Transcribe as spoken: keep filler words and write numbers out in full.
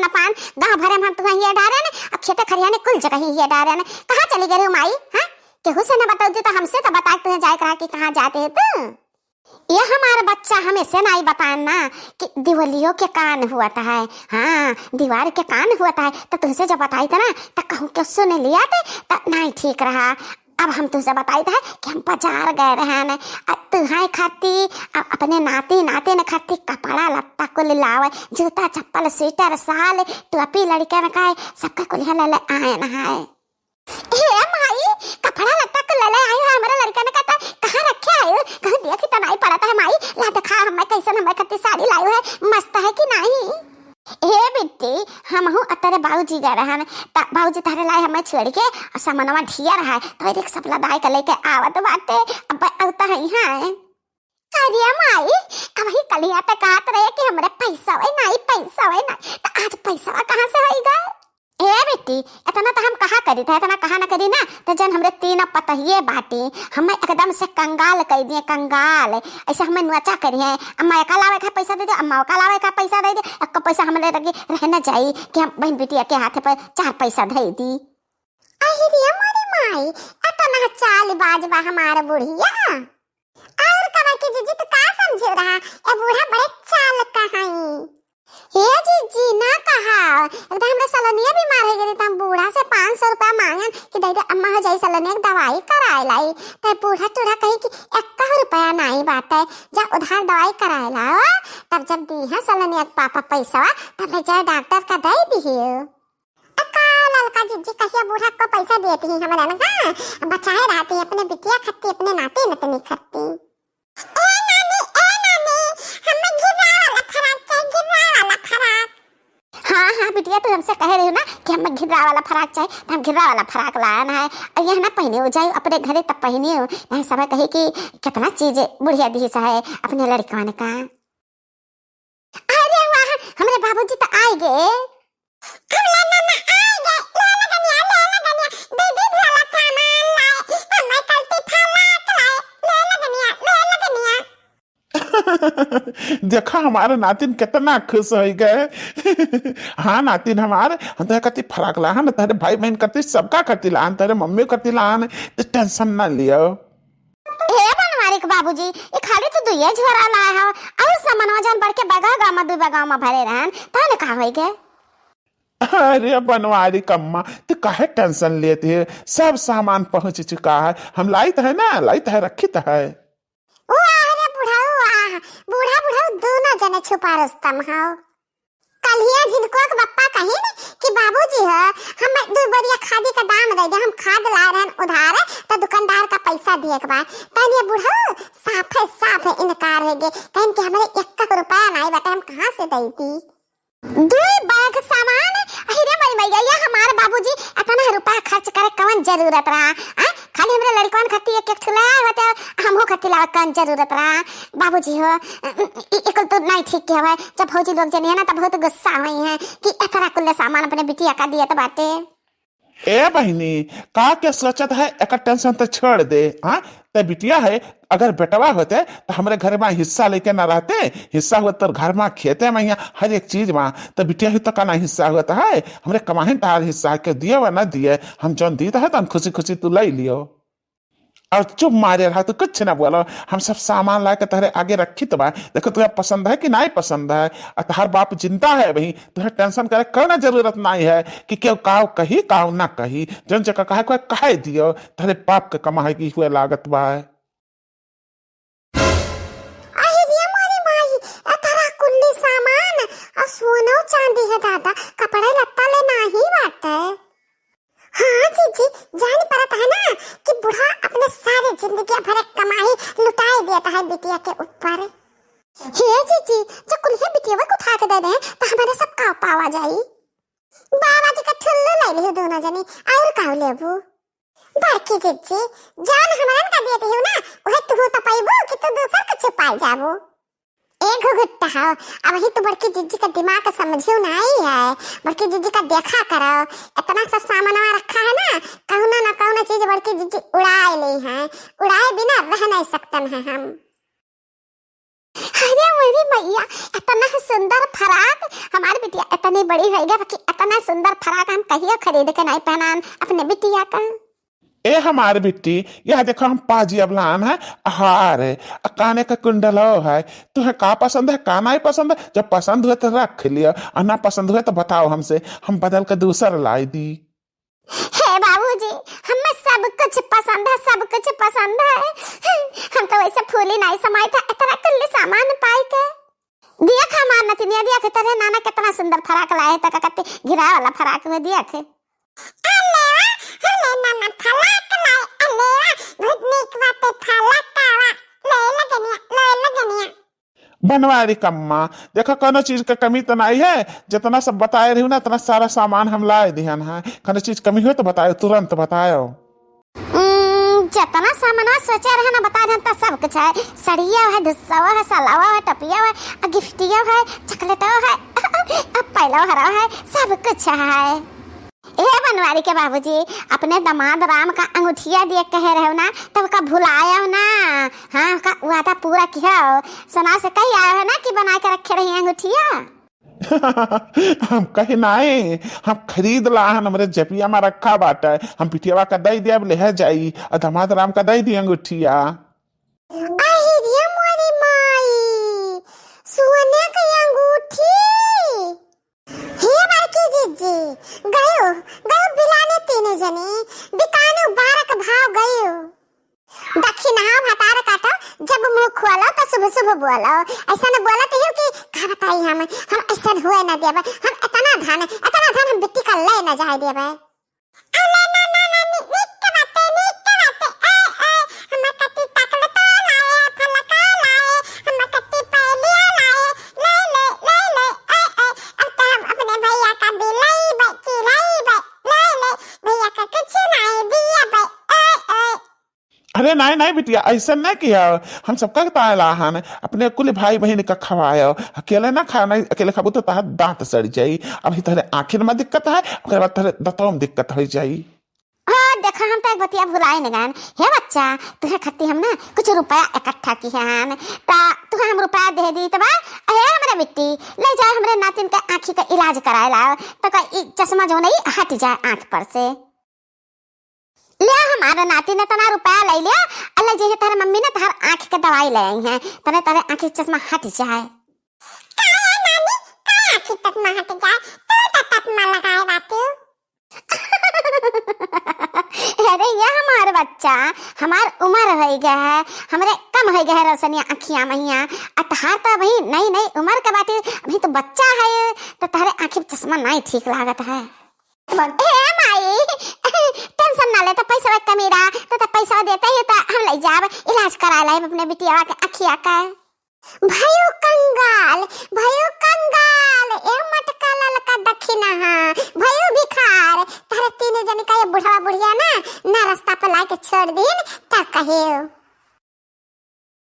पान, गाँव भरे में हम तुहें हिया डारे न, अब खेते खरिया ने कुल जगह ही हिया डारे न। कहाँ चली गए हो माई? हाँ, केहू से न बताओ जो, तो हमसे तो बताए तुहें जाए करा कि कहाँ जाते हो तू। ये हमारा बच्चा हमें से नाई बताए ना कि दिवालियों के कान हुआ था है, हाँ, दीवार के कान हुआ था है, तो तुमसे जब बताई था ना, तो कहूँ के सुन लिया थे, तो नाई ठीक रहा। अब हम तुझसे बताई था कि हम बाजार गए रहे न, अ, तुहाई खाती, अ, अपने नाती नातिन खाती कपड़ा लत्ता कुल लावे, जूता चप्पल स्वेटर साल टोपी लड़कन का है, सबका कुल ले ले आए न है। हे माई, कपड़ा लत्ता कुल ले ले आयो है, हमरा लड़कन का तो कहाँ रखे आयो, कहूँ देख तो नाई पड़त है माई, ला दिखा हमें कैसन हमें खाती साड़ी लायो है, मस्त है कि नाई? हे बिट्टी, हमहू अतरे बाबूजी गए रहन, त बाबूजी तहरे लाए हमें छोड़ के, आ सामानवा ढिया रहा है, तो एक सब लदाई के लेके आवत बाटे, अब अउता है यहाँ। अरे माई, अबही कलिया तक कहत रहे कि हमरे पैसा वही नाई, पैसा वही नाई, तो आज पैसा कहाँ से होई गए? ए बेटी, इतना तो हम कहा करी था, इतना कहा ना करी ना, तो जन हमरे तीन पतहिए बाटी, हमें एकदम से कंगाल कह दिए, कंगाल। ऐसे हमें नोचा करी है, अम्मा एका लावे का पैसा दे दे, अम्मा ओका लावे का पैसा दे दे, अक्का पैसा हमरे लगे रह न जाई कि हम बहन बिटिया के हाथे पर चार पैसा धई दी। अहिरे मोरी माई, इतना चाल बाज बा हमार बुढ़िया। और कहा कि जीजी, तू का समझे रहा, ए बूढ़ा बड़े चाल कहाई। हे जीजी, ना कहा, एकदम हमरा सलोनिया बीमार हो गई, तो हम बूढ़ा से पाँच सौ रुपया मांगन कि दे दे अम्मा, हो जाई सलोनिया के दवाई कराए लाई। ते बूढ़ा टूढ़ा कही कि एक्का रुपया नाई बाटे, जा उधार दवाई कराए लाओ, तब जब दी है सलोनिया के पापा पैसा, तब ले जाए डॉक्टर का दे दियो। अक्का ललका जीजी, कहिया बूढ़ा को पैसा देती ही हमरे ना, हाँ, बचाए रहती अपने बिटिया खत्ती, अपने नाती नतनी खत्ती। ए नानी, ए नानी, हमें घिरा वाला फराक चाही, घिरा वाला फराक। हाँ, हाँ, बिटिया, तू हमसे कहे रही ना कि हमें घिरा वाला फराक चाही, तो हम घिरा वाला फराक लायन है। और यह ना पहने हो जाए अपने घरे, तब पहने हो, नहीं सब कहे कि कितना चीज बुढ़िया दी है अपने लड़कन का। अरे वाह, हमरे बाबूजी तो आए गे। हमरे नाना आए गे, ले ले गनिया, ले ले गनिया, दीदी भी वाला सामान लाए, हमें कल्टी फलाक लाए, ले ले गनिया, ले ले गनिया। देखा, हमारे नातिन कितना खुश हो गए। हाँ नातिन हमार, हम तो कति फराक ला, हम तहरे भाई बहन कति सबका कति लान, तहरे मम्मी कति लान, तो टेंशन ना लियो। हे बनवारी के बाबूजी, ये खाली तो दुइये झोरा लाए हो, और सामानवा जौन बड़के बगा गामा दुई बगा में भरे रहन, ताने का होई गे? अरे बनवारी कम्मा, तू काहे टेंशन लेती है? सब सामान पहुंच चुका है। हम लाइत है ना, लाइत है, रखित है। वाह रे बुढ़ऊ, वाह। बूढ़ा बुढ़ऊ दोनों जने छुपा रुस्तम हो। कल्हिया झिनको के बप्पा कहिन कि बाबूजी हो, हमें दू बोरिया खादी का दाम दे दे, हम खाद लाए रहन उधार, तो दुकानदार का पैसा दिए के बा। तनिया बुढ़ऊ साफे साफ इनकार हो गए, कहिन कि हमरे एक रुपया नाई बाटे, हम कहाँ से दे दी? दुई बैग सामान, अहिरे मरी मैया, ये हमार बाबूजी इतना रुपया खर्च करे कवन जरूरत रहा? आ? खाली हमरे लड़कन खातिर एक एक ठुला होते, हमहू खातिर लावे कवन जरूरत रहा? बाबूजी हो, इ, इ, इ कुल तो नहीं ठीक के हवे। जब भौजी लोग जनिए ना, तब बहुत गुस्सा हुई हैं कि इतना कुल सामान अपने बिटिया का दिए तो बाटे। ए बहिनी, का के सोचत है, एकर टेंशन तो छोड़ दे। हाँ, ते बिटिया है, अगर बेटवा होते तो हमरे घर में हिस्सा लेके ना रहते। हिस्सा हुआ तोर घर में, खेते में, यहाँ हर एक चीज में। तो बिटिया ही तो का ना हिस्सा होता है, हमरे कमाही तार हिस्सा के दिए वा ना दिए, हम जौन दीत है तौन खुशी खुशी तू ले लियो। और चुप मारे रहा, तू कुछ ना बोलो। हम सब सामान ला के तोहरे आगे रखित बा। देखो, तुहे पसंद है कि नाई पसंद है? और तोहार बाप जिंदा है अबहीं, तुहे टेंशन करे कौनो जरूरत नाई है कि केहू काव कही, काव ना कही। जौन जगह कहे कोई कहे दियो, तोहरे बाप के कमाई की हुए लागत बा। अरे रे मोरी माई, अतरा कुल्ली सामान, आ सोनो चांदी है दादा, कपड़े लत्ता ले नाही बाटे। हाँ जीजी, जान परत है ना कि बूढ़ा अपने सारे जिंदगी भर कमाई लुटाए देता है बिटिया के ऊपर। हे जीजी, जो कुल्हे बिटिया को उठा के दे दे, तो हमारे सब का पावा जाई। बाबा जी का ठुल्लू ले लियो दोनों जनी, और का लेबू? बड़की जीजी, जान हमरन का देती हो ना, वह तू तो पैबू कि तू दूसर के छुपाई जाबू। ए घुघुट्टा हो, अबही तो बड़की जीजी का दिमाग समझियो नहीं है। बड़की जीजी का देखा करो, इतना सब सामानवा रखा है ना, कौनो ना कौनो चीज बड़की जीजी उड़ाए ले हैं, उड़ाए बिना रह नहीं सकतन है हम। अरे मेरी या, इतना सुंदर फराक, हमार बिटिया इतनी बड़ी होइ गई, बाकी इतना सुंदर फराक हम कहियो खरीद के नाहीं पहनान अपने बिटिया का। ए हमार बिट्टी, यह देखो हम पाजी अबलान है, हार है, आ काने का कुंडलो है। तुहे का पसंद है, का नाहीं पसंद है? जब पसंद हुए तो रख लियो, और ना पसंद हुए तो बताओ हमसे, हम बदल के दूसर लाई दी। हे बाबूजी, हमें सब कुछ पसंद है, सब कुछ पसंद है। हम तो वैसे फूली नाहीं समाई था इतना कुल्ली सामान पाई के। देख हमार नतिनिया, देख तोरे नाना कितना सुंदर फराक लाए, तका कत्ती घिरा वाला फराक में देख। अलेवा, हमरे नाना फराक लाए, अलेवा, बहुत नीक बाटे फराक आवा, ले लगनिया, ले लगनिया। बनवारी कम्मा, देखो कौनो चीज का कमी तो नाहीं है, जितना सब बताए रही ना, इतना सारा सामान हम लाए दिहन है। कौनो चीज कमी हो तो बतायो, तुरंत बतायो। उम्म, जितना सामानवा सोचे रहे ना, बता देन, त सब कुछ है। सड़िया है, धुस्सवा है, सलावा है, टपिया है, आ गिफ्टिया है, चॉकलेटवा है, आ पैलवा हरा है, सब कुछ है। ए बनवारी के बाबूजी, अपने दामाद राम का अंगूठिया दिए कहे रहे ना, तब का भुलायो ना? हाँ, का वादा पूरा किया हो। सुना से कही आयो है ना कि बना के रखे रही अंगूठिया। हम कहे नाहीं, हम खरीद लाहन, हमरे जपिया में रखा बाटे। हम बिटियावा का दई दिया, अब ले जाई, आ दामाद राम का दई दी अंगूठिया। अहि रे मोरी माई, सोने के अंगूठी। हे बड़की जिज्जी, गयो, गयो बिलाने तीनों जने, बिकाने बारह के भाव गयो। दखिनहा भतार काटो, जब मुँह खोलो त शुभ शुभ बोलो। अइसन बोलत हियो कि का बताई हम, हम अइसन हुए न देब। हम इतना धन, इतना धन हम बिट्टी का ले न जाए देब। अरे ना, ना, ना, नी-, नीक बाते, नीक बाते। ए, ए, हमर कत्ती तकलतो लाए, फलका लाए, हमर कत्ती पैलिया लाए, ले, ले, ले, ले, ए, ए, अब तो हम अपने भैया का बिलइबे, चिलइबे, ले, ले, भैया का कुछ नाहीं दियबे, ए, ए। अरे नाहीं, नाहीं बिटिया, अइसन नाहीं किया। हम सबका ताए लाहन, अपने कुल भाई बहिन का खवायो। अकेले ना खाना, अकेले खाबू तो तहार दाँत सड़ जाई। अभी तहरे आँखिन में दिक्कत है, ओकरे बाद तहरे दतवा में दिक्कत होइ जाई। ओ, देखो, हम तो एक बतिया भुलाए न गएन। हे बच्चा, तुहे खत्ती हम ना कुछ रुपया इकट्ठा किहन, ता तुहे हम रुपया दे दी, तबा, अहे हमरे बिट्टी, ले जाए हमरे नातिन के आँखी का इलाज कराए लाओ, तो का ई चश्मा जौन है, हट जाए आँख पर से। ले हमारे नाती ने तना रुपया ले लिया, अल्लाह जी तहरे मम्मी ने तहर आँख के दवाई ले आई हैं, तने तहरे आँख के चश्मा हट जाए। का है नानी, का आँख के चश्मा हट जाए? तू तो चश्मा लगाए बातू। अरे ये हमार बच्चा, हमार उम्र होइ गया है, हमरे कम होइ गया है रोशनिया अखियाँ महिया, आ तहार तो अभी नई नई उम्र के बाटे, अभी तो बच्चा है, तो तहरे आँखी में चश्मा नाहीं ठीक लागत है। ए माई, tension ना ले, तो पैसवा कमी रहा, तो, तो पैसवा देते ही तो हम ले जाब, इलाज करा लाइब अपने बिटियावा के अखिया का। भयो कंगाल, भयो कंगाल, ए मटका ललका दखिनहा, भयो भिखार, तहरे तीन जन का ये बुढ़वा बुढ़िया ना, ना रास्ता पे लाके छोड़ दीन, त कहे।